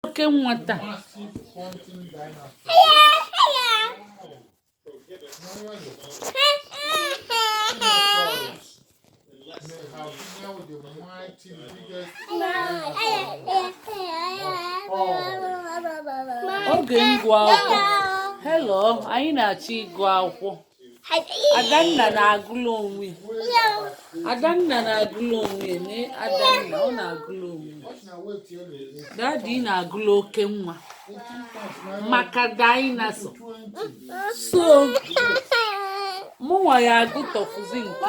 Oke nwa taa. Massive hunting dinosaur. Spinosaurus may have now the mighty biggest dinosaur of all. Oge ngụ akwụkwọ. Hello, anyị na-achọ ịgụ akwụkwọ. Adanna na-agụla onwe ya. Weighed about Adanna na-agụla onwe ya. Ne Adanna, ọ na-agụla onwe ya. What's now wait till Daddy na-agụla oke nwa 18.9 maka dinosaur. 20. So, mụnwa ya agụtọfụzi nke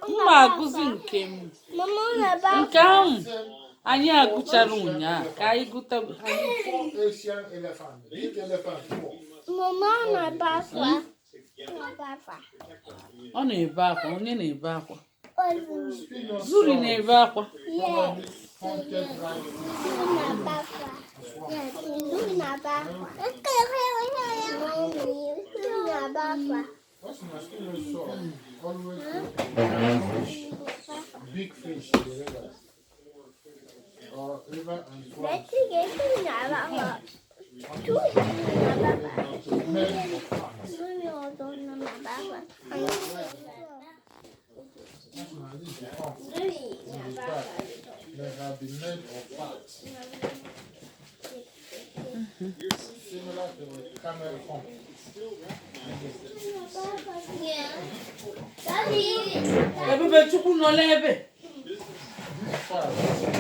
mma agụzi nke m. Nke ahụ anyị agụchara ụnyaahụ ka anyị gụta. Four Asian elephant, big elephant four. Mama na-ebe akwa. Na-ebe akwa. Ọ na-ebe akwa, onye na-ebe akwa? Spinosaurus Zuri na-ebe akwa. probably hunted right Na-ebe akwa. Yes, na-ebe akwa. Na-ebe akwa. What's my Spinosaurus always ate fish, big fish in the river or river and swamps. Na-ebe akwa. Made of fat. That's my this the hump on the back may have been made of fat. Similar to a camel hump. Ebube Chukwu nọ n'ebe. This fat was used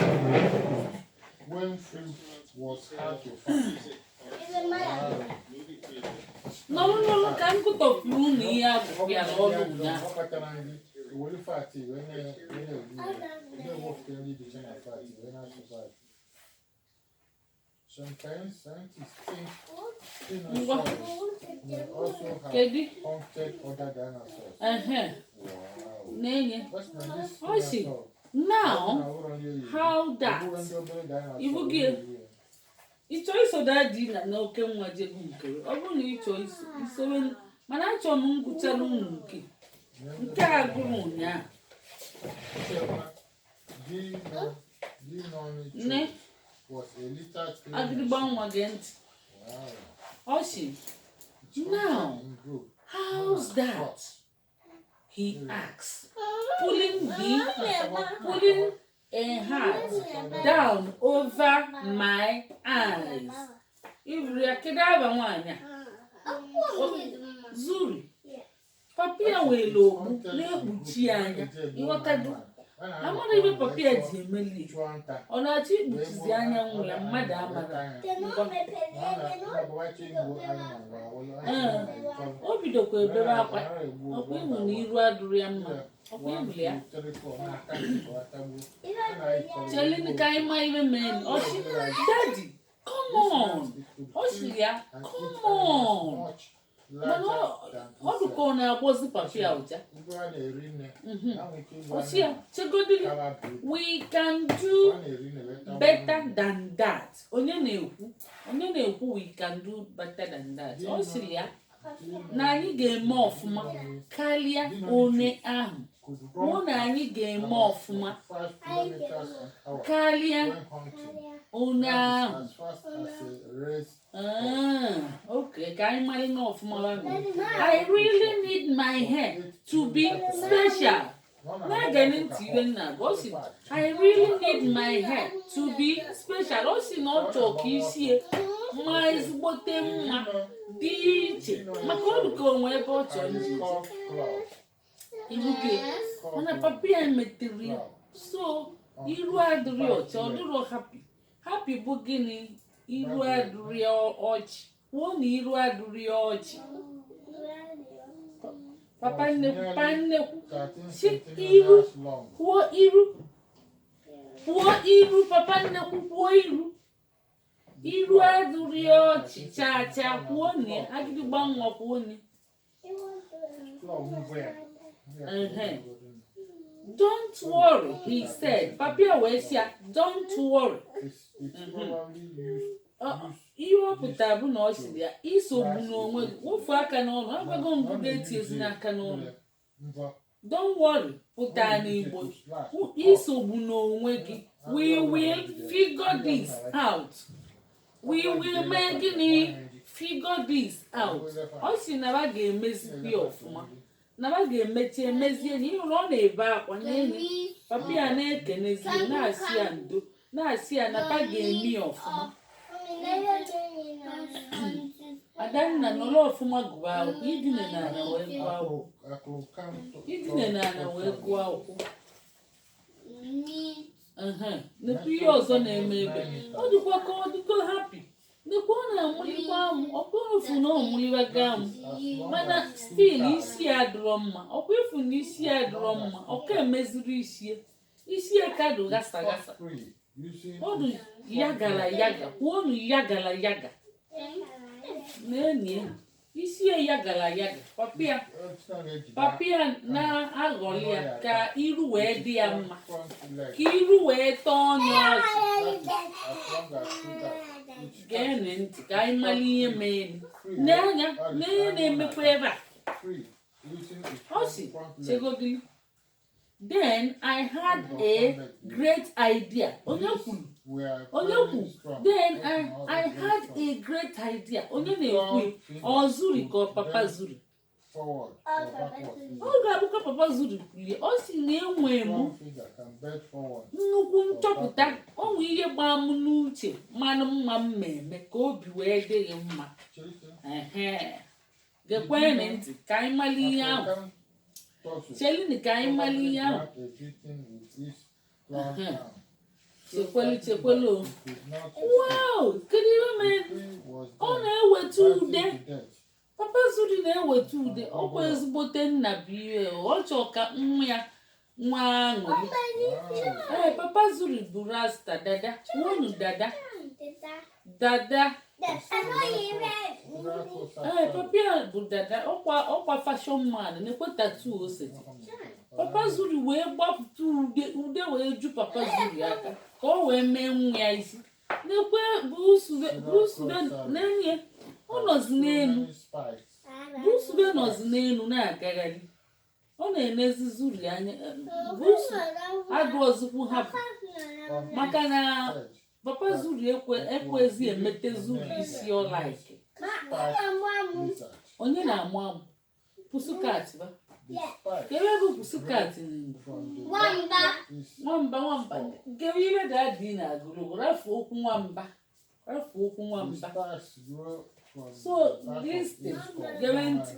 when food was hard to find. Wow. Nọrọ nọrọ ka m gụtọpụrụ unu ihe agụgụ ya n'ọnụ ụnyaahụ. Ọ kpatara nri were fat wee na-eri ya na-ewepụta nri dị iche na fat wee na-asụ fat. Sometimes scientists think Spinosaurus may also have Kedu? hunted other dinosaurs. Ehe. Wow. Na-enye. What's na this Ọ sị, Spinosaur? Now, how that? Ibu gị ị chọọ iso daddy na oke nwa jegu nke ọ bụrụ na ị chọọ iso isowe, mana achọrọ m ngụchara unu nke a gụrụ ụnyaahụ. Nne. Agịrịgba nwa, gee ntị. Ọ sị, "Now, how's that?" he asks, pulling a hat down over my eyes. Iburu ya, kedu aba nwaanyị a? Zuri. Papa ya were okpu na-ekpuchi ya anya, ịghọtago? Amara ibe papa ya ji emeli. Ọ na-achọ ikpuchizi anya nwa ya, mmadụ amara. Ngwa. Ee, o bidokwa ebebe akwa. Ọkwa ịhụ na iru adụrụ ya mma. Ọkwa ịhụrụ ya. Chelin ka anyị ma ibe mee. Ọ sị, "Daddy, come on." Ọ sị ya, "Come on." Mana ọ dịka ọ na-agbọzi papa ya ụja. Ọ sị ya, chegodili, "We can do better than that." Onye na-ekwu? Onye na-ekwu "we can do better than that"? Ọ sịrị ya na anyị ga-eme ọfụma karịa onye ahụ. Kwuo na anyị ga-eme ọfụma karịa onye ahụ. Ah, okay, ka anyị mara na ọfụma ba mere. "I really need my hair to be special." Na-ege ntị ibe nna gị. Ọ sị, "I really need my hair to be special." Ọ sị na ọ chọọ ka isi ya maa ezigbote mma dị iche, maka ọ dị ka onwe ebe ọ chọrọ iji ibuke, mana papa ya metere ya, so iru adịrị ọcha, ọ dịrọ happy. Happy bụ gịnị? Iru adịrị ọchị. Kwuo na iru adịrị ọchị. Papa nnekwu, pa nnekwu si iru. Kwuo iru, kwuo iru. Papa nnekwu, kwuo iru. Iru adịrị ọchị chaa chaa. Kwuo na ya agịdịgba nwa, kwuo na ya. "Don't worry," he said. Papa ya wee sị ya, "Don't worry." Ihe ọ pụtara bụ na ọ sịrị ya isogbu n'onwe gị, wụfu aka n'ọnụ. Agwago mbụ ga-eti ezi n'aka n'ọnụ. "Don't worry" pụtara n'Igbo isogbu n'onwe gị. We will figure this out. We will mee gịnị? Figure this out. Ọ sị na ba ga-emezikwa ya ọfụma, na ba ga-emechi emezie na ịhụrụ ọ na-ebe akwa n'enyi papa ya na-ekenezi, na-asị ya ndo, na-asị ya na ba ga-eme ya ọfụma. Adanna, nọrọ ọfụma gụba akwụkwọ. Idine n'ala wee gụọ akwụkwọ, idine n'ala wee gụọ akwụkwọ. Ehe, nekwa ihe ọzọ na-eme ebe ọ dịkwa ka ọ dịgo happy. Nekwa, ọ na-amụlikwa amụ. Ọkwa efu na ọ mụliwago amụ, mana still isi ya adịrọ mma. Ọkwa efu na isi ya adịrọ mma. Ọka emeziri isi ya, isi ya ka dị gasa gasa. Ọ dị yagara yaga. Kwuonu yagara yaga. Na-enyi isi ya yagara yaga. Papa ya, papa ya na-aghọli ya ka iru wee dị ya mma, ka iru wee tọọ onye ọchị. Geenụ ntị ka anyị mara ihe mee n'anya n'ihe na-emekwa ebe a. Ọ sị, chegodili, "Then I had a great idea." Onye kwuru? Onye kwu "Then I had a great idea"? Onye na-ekwu? Ọ Zuri ka ọ papa Zuri? Ọ ga-abụkwa papa Zuri kwulie. Ọ sị na enwe m nnukwu nchọpụta, onwe ihe gbaa m n'uche mmanụ mma m eme ka obi wee dị gị mma. Ehe, gekwenụ ntị ka anyị mara ihe ahụ. Chelini ka anyị mara ihe ahụ. Chekwelu, chekwelu o. Wow, kedu ihe mere ọ na-eweta ude? Papa Zuri na-eweta ude. Ọkwa ezigbote nna bụ ihe ọ chọọ ka nwa ya nwa aṅụrị. Ee, papa Zuri bụ rasta dada. Nwonu dada, dada. Ee, papa ya bụ dada. Ọkwa fashion man na-ekwe tattoo oseti. Papa Zuri wee gbapụta ude, ude wee ju papa Zuri aka ka ọ wee mee nwa ya isi. Na-ekwe busube n'enye ọ nọzi n'elu. Busube nọzi n'elu na-agagharị, ọ na-enezi Zuri anya. Busu agụọzikwu hapụ maka na papa Zuri ekwezi emete Zuri isi. Ọ like onye na-amụ amụ pussycat ba. Kedu ebe pussycat n'Igbo? Nwamba. Nwamba, nwamba. Kedu ihe daddy na-agụrụ? Rafu okwu nwamba, rafu okwu nwamba. So listen, gere ntị.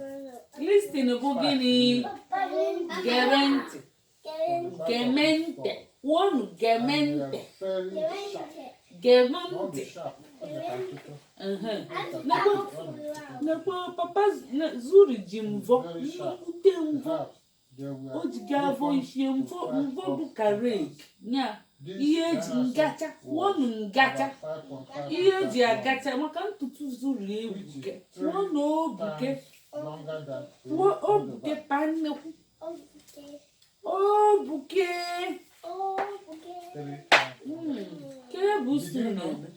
Listen bụ gịnị? Gere ntị, geme ntị. Kwuonu geme ntị, geme ntị. Ehe. Nekwe papa Zuri ji mvọ, nnukwute mvọ. O ji gaa vọ isie mvọ, mvọ bụ ka rake nya, ihe eji ngacha. Kwuonu ngacha, ihe eji agacha maka ntutu Zuri ebuke. Kwuonu obuke. Kwuo obuke pa nnekwu, obuke. Kee bụ usu na-eme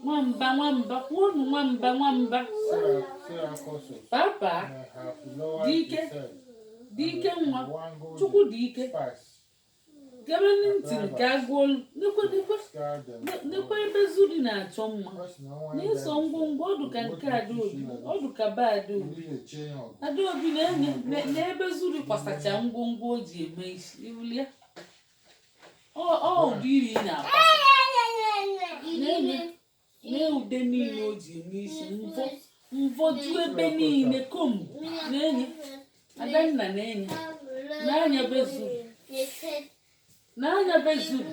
nwamba, nwamba. Kwuonu nwamba, nwamba. Papa dike, dike nwa Chukwu dị ike. Gebe ntị nke agụolu. Nekwe, nekwe, nekwe ebe Zuri na-achọ mma n'ịsọ ngwongwo. Ọdụ ka nke Adaobi, ọdụ ka be Adaobi. Adaobi na-enye n'ebe Zuri kwasacha ngwongwo o ji eme isi iwulie. Ọ ụdị iri na-akwasa na-enye na ude niile o ji eme isi, mvọ, mvọ ju ebe niile, comb na-enye. Adanna na-enye n'anya be Zuri, n'anya be Zuri.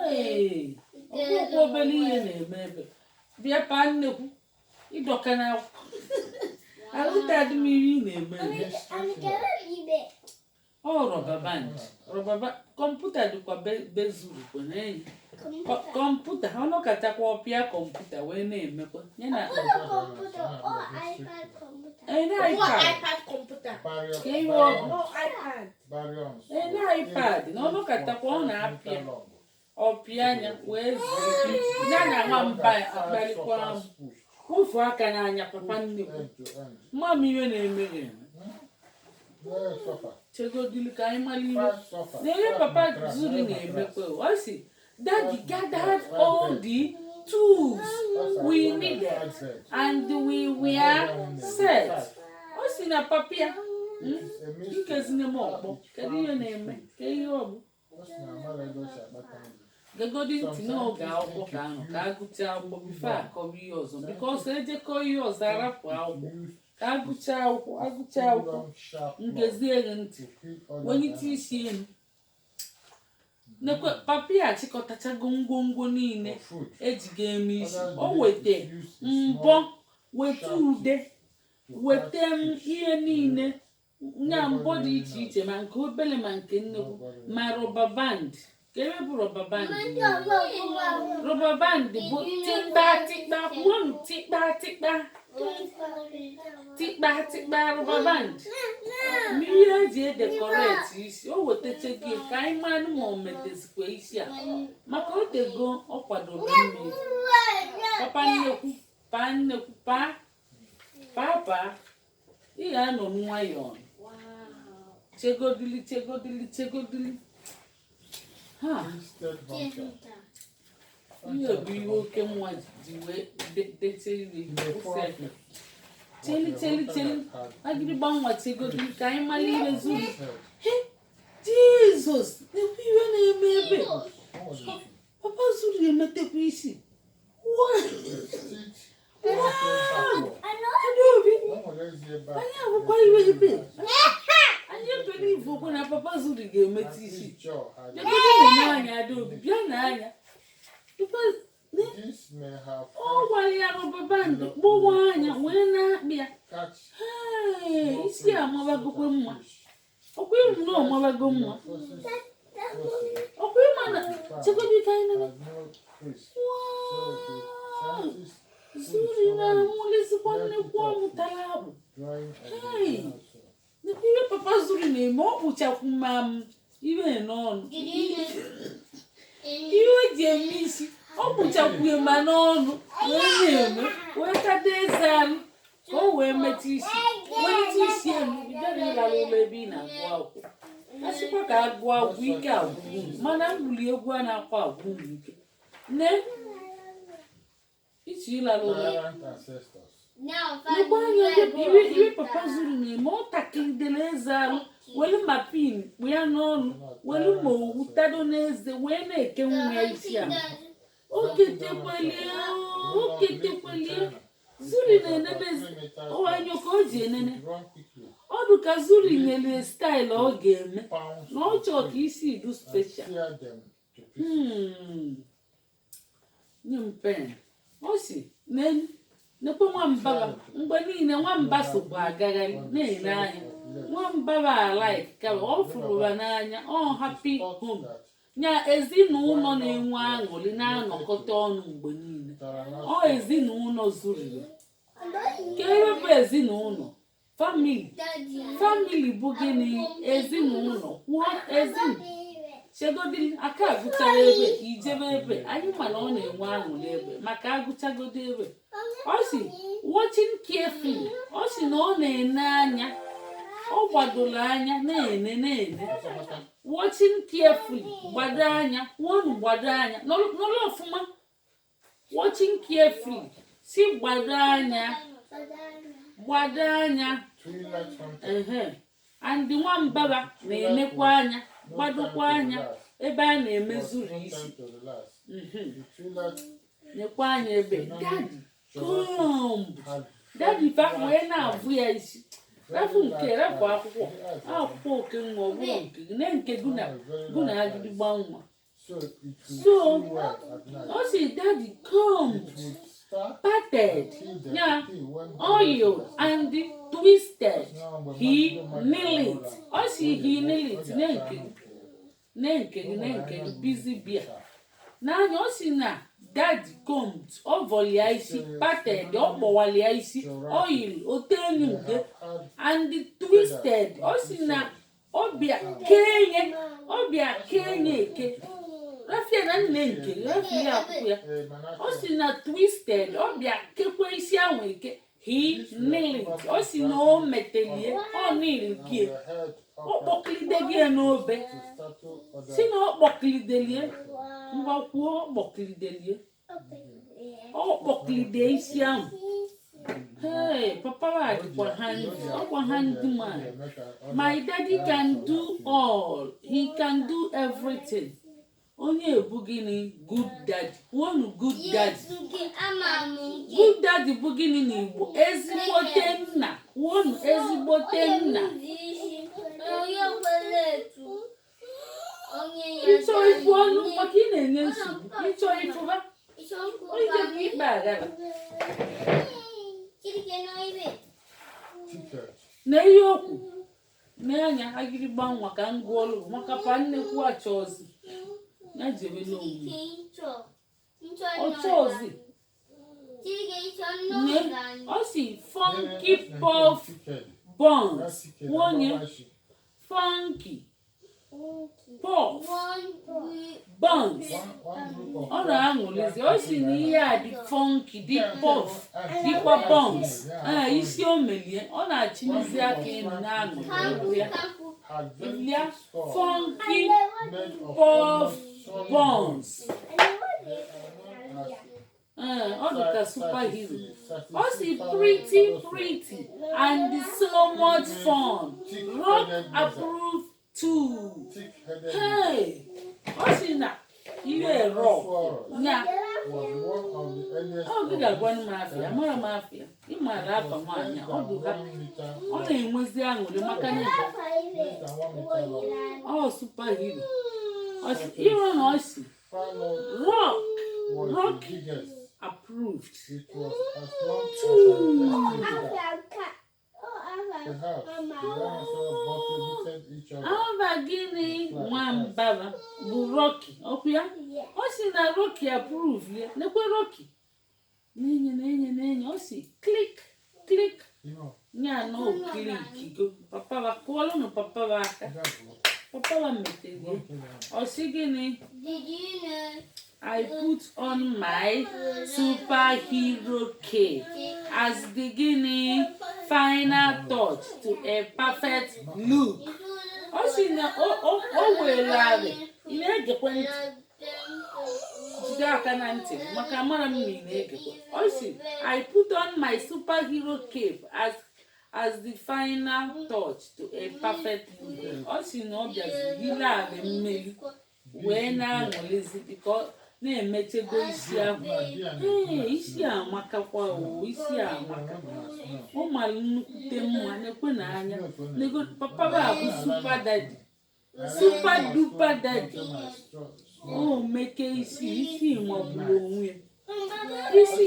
Hey! Ọkpụkpụ obere ihe na-eme ebe. Bịa paa nnekwu ịdọka na akwụkwọ ahụtadị m ihe ị na-eme eme. Ọ rubber band, rubber band. Kọmputa dịkwa be Zuri kwa na-enye kọmputa. Ọnọkatakwa ọpịa kọmputa wee na-emekwa ya na ee na iPad. iPad kọmputa. Ka ihe ọ bụ. iPad. Ee, na iPad na ọnọkatakwa ọ na-apịa ọpịa anya wee zuo ike ya na nwamba akparịkwa amụ kwụfu aka n'anya papa nnekwu. Mma m, ihe na-eme gị eme. No sofa. Chegodili ka anyị mara ihe Five sofa. na ihe Five papa mattress. Zuri Nine na-emekwa. mattress. Ọ sị, "Daddy gathered all the tools That's we our needed five bed. and we were set." Ọ sị na papa ya It is a mystery. ikezine m ọkpọ. Kedu ihe na-eme ka ihe ọ bụ? Ọ sị na amara ebe o si akpata nri. Gegodi ntị n'oge akwụkwọ ka ahụ ka agụchaa akwụkwọ before akọba ihe ọzọ, because ejekọ ihe ọzọ, arapụ akwụkwọ. Use Ka agụchaa akwụkwọ, agụchaa akwụkwọ, long sharp claw ngezie gị ntị. to kill other Wenyite dinosaurs. isi elu. Nekwe papa ya achịkọtachago ngwongwo niile For food. ejiga eme isi. Others O believe weta it used a mbọ, small weta sharp ude, to weta catch m fish ihe in the niile river. nya mbọ dị iche iche, ma nke obele ma nke nnukwu, ma rubber band. Ka ebe bụ rubber band? Rubber band bụ tikpa tikpa. Kwuo tikpa tikpa, tikpa tikpa, rubber band. Mmiri eji e decorate isi. O wetacha gị ka anyị manụ ma o metezikwa isi a, maka o tego ọ kwadobe mmiri. Papa nnekwu, paa nnekwu, paa paa paa, ị ga-anọ nwayọọ. Chegodili, chegodili, chegodili ha. Twisted bunker. Ihe bụ ihe oke nwa ji wee dete ire kwụsị aka. Cheli, cheli, cheli, agịrịgba nwa, chegodili ka anyị mara ihe zuru. He, Jizọs! Ekwe ihe na-eme ebe papa zuru emetekwa isi. Wow! Adaobi, anyị abụkwa ihe ebe anyị ebere ivu okwe na papa zuru ga-emete isi. Legodo na-enye anyị. Adaobi, bịa na anya. This may have Ọ gwara ya rubber band gbọwa anya wee na-akpị ya. catch Hey, isi amabagokwe mma. Ọkwa ịmụ na ọmabago mma. Ọkwa ịma na chegodo ka anyị nene. Wow! Zuri na-amụlizikwa nnekwu ọ mụtara akpụ. Hey! Nnekwu ihe papa Zuri na-eme. Ọ kpụchakwu ma m ihe n'ọnụ, ihe o ji eme isi, ọ kpụchakwue ma n'ọnụ wee na-eme, wee kado eze alụ ka o wee metụ isi, welite isi elu. Ị bịara ịlara ụlọ ebe ị na-agụ akwụkwọ. A sịkwa ka agụọ akwụkwọ, ike agwụgwụ unu, mana ngwuli egwu a na-akwa agwụ unu ike nne iche ịlara ụlọ. Tyrant ancestors. Lekwa anya ebe ihe papa zuru na-eme. Ọ takịrịdere eze alụ, welu ma pin kpụ ya n'ọnụ, welu ma owu tado n'eze wee na-eke nwa ya isi a. Oketekwelie, oketekwelie. Zuri na-enene enyo ka o ji enene. Run quickly. Ọ dị ka Zuri nyere style ọ ga-eme Pounce na ọ chọọ ka isi du and special. Tear them to pieces. Nye m pen. Ọ si nekwe nwamba ba. Mgbe niile nwamba sokwa agagharị na-ene anya. Nwamba ba alike ka ọ fụrụ ba n'anya. Ọ happy home nya ezinụlọ na-enwe aṅụrị, na-anọkọta ọnụ mgbe niile. Ọ ezinụlọ zuru ya. Ka ebe bụ ezinụlọ? Family. Family bụ gịnị? Ezinụlọ. Kwuo ezinụlọ. Chegodi aka agụchara ebe ijebe ebe anyị ma na ọ na-enwe aṅụrị ebe maka agụchagodi ebe. Ọ si watching carefully. Ọ si na ọ na-ene anya, ọ gbadoro anya na-ene na-ene. Watching carefully, gbado anya. Kwuonu gbado anya. Nọrọ nọrọ ọfụma. Watching carefully, si gbado anya, gbado anya. Twilight Hunter. Ehe, and nwambaba na-enekwa anya, gbadokwa anya ebe a na-emezuru No isi. time to relax. Mhm. The Twilight Nekwa anya ebe daddy comb had daddy fa wee na-avụ ya isi. Rafu nke rafu akwụkwọ akwụkwọ oke nwa, ọ bụrụ nke gị na nke gụ na gụ na agịdịgba nwa. So it would So, see well at night. Ọ sị daddy combed, It would start parted, till the ya till when oil and twisted. He nail it. Ọ sị he nail it. Na nke gị, na nke gị, na nke gị busy bia n'anya. Ọ sị na daddy combed, ọ vọlia isi, parted, ọ kpọwalia isi, oil otenu ude and twisted. Ọ sị na ọbịa kenye, ọbịa kenye eke rafia na nne nke rafia akwụkwọ ya. Ọ sị na twisted, ọbịa kekwe isi ahụ eke. He He kneel it. Ọ si na o metelie, ọ kneel gie, ọ kpọkilidegie n'obe, si na ọ kpọkilidelie. Ngwa, kwuo, ọ kpọkilidelie, ọ kpọkilide isi ahụ. Hey, papa wa dịkwa handy, ọkwa handy man. My daddy can do all, he can do everything. Onye bụ gịnị? Good daddy. Kwuonu, good daddy. Good daddy bụ gịnị n'Igbo? Ezigbote nna. Kwuonu, ezigbote nna. Onye kwere etu onye ya. Ịchọ ikwu ọnụ maka ị na-enye nsogbu. Ịchọ ịfụba onye bụ ikpe aghara. Chike nọ ibe. Na ihe okwu n'anya agịrịgba nwa ka m gụọ ọlụ maka pa nnekwu achọ ozi ya jebe n'onwe. Chike nchọ. Nchọ. Ọchọ ozi. Chike nchọ. Nne Nnọọ. ọ si funky puff buns. Nwunye funky puff buns. Ọ na-aṅụlizi. Ọ si na ihe a dị funky, dị puff, dịkwa buns. Ee, isi o melie, ọ na-achịnizi aka elu na-aṅụli ya. Ya funky puff buns. Ee, ọ dị ka superhero. Ọ si pretty pretty and so much fun. Rock approved too. Hey, ọ si na ihe rock na ọ gị ga-agwanụ m afịa. Amara m afịa, ị maara afa nwaanyị a, ọ dị happy, ọ na-enwezi aṅụrị maka na ọ superhero. Ọ sị ịrụ na ọ si rock rock approved It was as long too. as I Perhaps the dinosaurs buffeted each other. Aba gịnị? Nwambaba bụ Rocky, ọkụ ya. Ọ sị na Rocky approve ya. Nekwe Rocky na-enye na-enye na-enye. Ọ si click click. Nya na o click go. Papa ba, kụọlụnụ papa ba aka. Papa ba metere. Ọ sị gịnị? Did you know? I put on my superhero cape as the gịnị? Final touch to a perfect look. Ọ sị na o were arị. Ị na-egekwe ntị? Jide aka na ntị maka amara m na ị na-egekwe. Ọ sị I put on my superhero cape as the final touch to a perfect look. Ọ sị na ọ bịaziri yiri arị mmeri wee na-aṅụlizi dịka ọ na-emechego isi ahụ. Ee, isi a amakakwa o, isi a amaka. Ọ mara nnukwute mma. Na-ekwe na anya nego papa ba bụ super daddy, super duper daddy. O meke isi, isi magburu onwe ya. Isi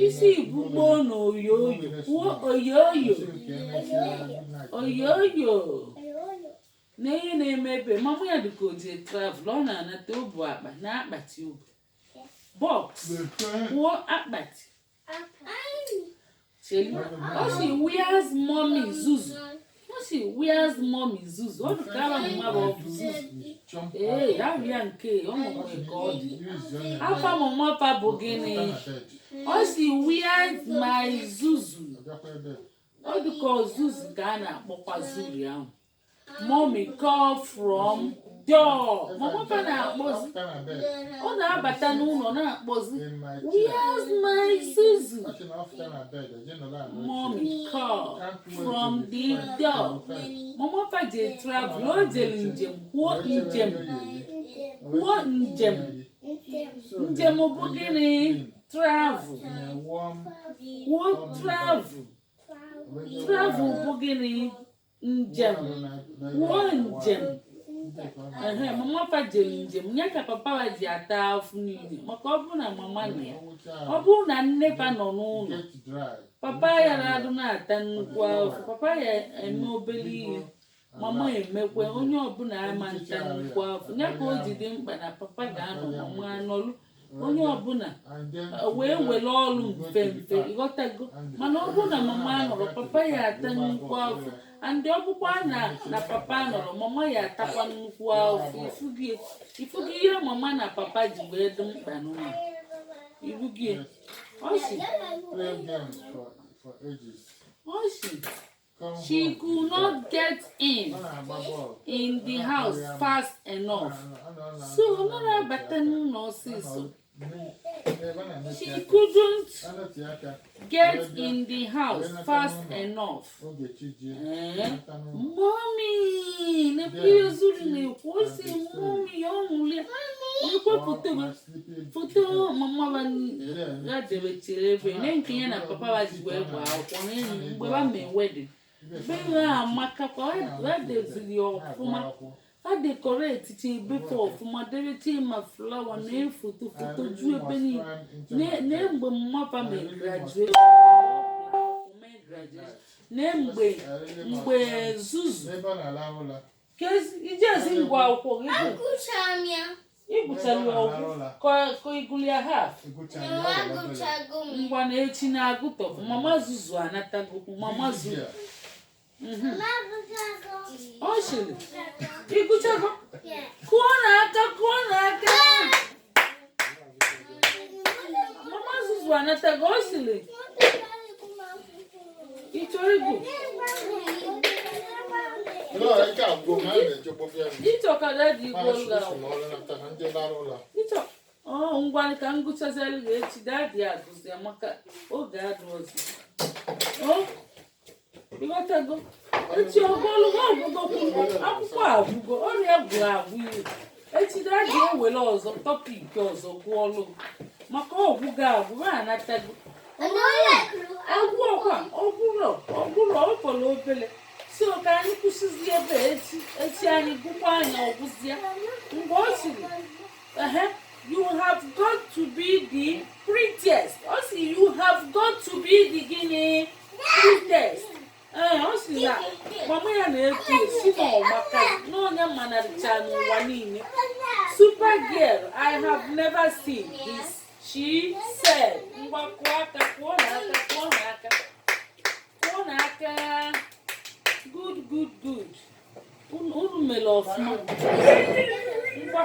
isi bụ gboo na oyoyo. Kwuo oyoyo, oyoyo. Na ihe na-eme ebe mama ya dịka o jee travel, ọ na-anata obu akpa na akpati obu box. Kwuo akpati. Chelu, ọ si where's mommy Zuzu? Ọ si where's mommy Zuzu? Ọ dị ka ara mma bụ ọ bụ Zuzu. Ee, abịa nke ọ nwere ka ọ dị. Afa mama pa bụ gịnị? Ọ si where's my Zuzu? Ọ dị ka Zuzu ka a na-akpọkwa Zuri ahụ. Mommy call from door. Mama pa na-akpọzi, ọ na-abata n'ụlọ na-akpọzi where's my Zuzu? Mommy call from the door. Mama pa je travel, o jere njem. Kwuo njem, kwuo njem. Njem bụ gịnị? Travel. Kwuo travel. Travel bụ gịnị? Njem. Kwuo njem. Ehe, mama pa jere njem ya ka papa ha ji ata afụ niile, maka ọ bụrụ na mama nọ ya, ọ bụrụ na nne pa nọ n'ụlọ, papa ya na-adụ na-ata nnukwu afụ. Papa ya eme obere ihe, mama emekwe, onye ọbụla ama nta nnukwu afụ ya. Ka o ji dị mkpa na papa ga-anọ, mama anọlụ, onye ọbụla wee were ọrụ mfe mfe, ịghọtago? Mana ọ bụrụ na mama nọrọ, papa ya ata nnukwu afụ. And ọ bụkwa na papa nọrọ, mama ya atakwa nnukwu afụ. Ifugie, ifugie ihe mama na papa ji wee dị mkpa n'ụlọ. Ifugie, ọ si Play games for For ages. Ọ sị Come she home could in the not dark. get Ọ na-agba bọọlụ. in the house fast enough. So ọ nara abata n'ụlọ ọsịsọ. She couldn't get in the house fast enough. Ee, mommy, nekwa ihe Zuri na-ekwu. O si mommy ya, ọ nwụrụ ya. Nekwa foto ba, foto mama ba ya debechara ebe ne nke ya na papa ba ji wee gbaa akwụkwọ na enyi mgbe ba mee wedding. Be ya amakakwa, ha deziri ya ọfụma, ha decorate ebefe ọfụma, debeche ma flower na foto, foto ju ebe niile. Ne mgbe mama mee graduation, mee graduation, ne mgbe Zuzu N'ebe ọ na-alahụ ụla. Ijezi ngwa akwụkwọ gị bụ Agụchara m ya. ịgụchara ya ọgwụ ka ịgụli ya half. Ịgụcha ya, ọ were obere. Agụchago m. Ngwa, na echi na-agụtọ. Mama Zuzu anatago, mama Zuzu. Ọ sịrị ịgụchago. Kụọ n'aka, kụọ n'aka. Mama Zuzu anatago. Ọ sịrị ị chọrọ ịgụ. No, ike agwụ m, ha na-echekwa ya. Ịchọ ka daddy Ha gụọ gị si n'ọrụ nata ka ndị lara ụlọ. Ịchọ ọ, ngwa, ka m gụchazialụ gị echi. Daddy agụzie maka oge adụọzi. O ịghọtago? Echi ọgụọlụ gị, ọgụgọkwuru akwụkwọ, agwụgo ọrịa gwụrụ agwụ iwe. Echi daddy ewere ọzọ, topic ọzọ gụọlụ gị maka ọgwụgo agwụ ha anatago. Ọgwụ ọkwa ọgwụrọ ọgwụrọ, ọ fọrọ obele. So ka anyị kwụsịzi ebe a echi. Echi anyị gụkwa anyị ọgwụzịa. Mgbe ọ sịrị ehe, "You have got to be the prettiest." Ọ sị, "You have got to be the" gịnị? "Prettiest." Ee, ọ sị na mama ya na-etu esi na ọmaka n'onye manarịcha n'ụwa niile. "Super girl I have never seen," this she said. Ngwa, kụọ aka, kụọ n'aka, kụọ n'aka, kụọ n'aka. Good, good, good. Unu mere ọfụma. Ngwa.